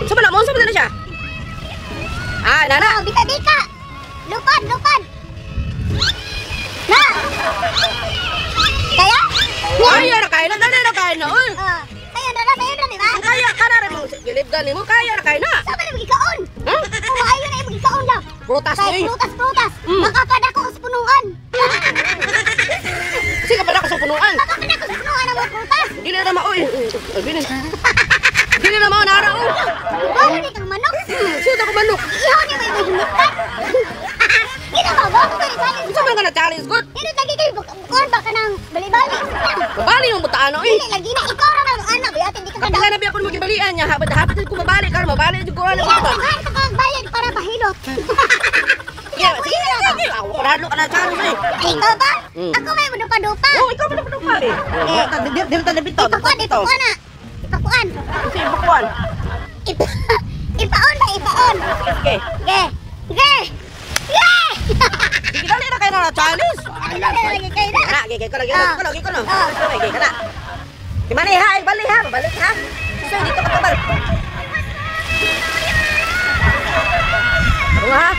Sa ba na mo? Sa ba na siya? Ah, nana. Oh, bika-bika. Lupad, lupad. Na. Kaya? Kaya ra kaya na, dali ra kaya na. Oy. Ah, sayo na na, sayo na, di ba? Kaya ka na rin mo. Gilib gani mo, kaya ra kaya na. Sa ba na magikaon? Ha? Kung maayo na yung magikaon daw. Prutas Kay ni. prutas, prutas. Makakadako sa punuan. Kasi ka pala ka sa punuan. Makakadako sa punuan ang mga prutas. Dili ra mao eh. Ay, binin. Dili ra mao nara oh. Wala ni kang manok. Sino ko manok? Ihaw niya may mahingitan. Kita ba ba? Kung challenge. Unsa man ka na challenge good? Hindi lagi kayo bukuan ba ka ng bali-bali? Mabali yung butaan eh. Hindi lagi na ikaw ra man ang anak ba hindi ka Kapila kada. na biya ko magibalian niya, habit habit ko mabali karon mabali jud ko ano Iya, ba. daghan ka kang bayad para mahilot. Sige, sige, sige. Ako parado ka na challenge eh. Ikaw ba? Mm. Ako may madupa-dupa. Oh, ikaw man ang pa eh. Dili ta dili ta. Ipakuan, ipakuan na. Ipakuan. Kasi ipakuan. Ipaon ba, ipaon. Sige, sige. Ge. Ge. Ge. Sige, dali na kayo na challenge. Dali lagi kayo na. Na, gigay ko lagi, ko lagi ko no. Ah. Gigay ka na. Di man ha, bali ha, balik ha. So dito ka tabal. Ako nga ha.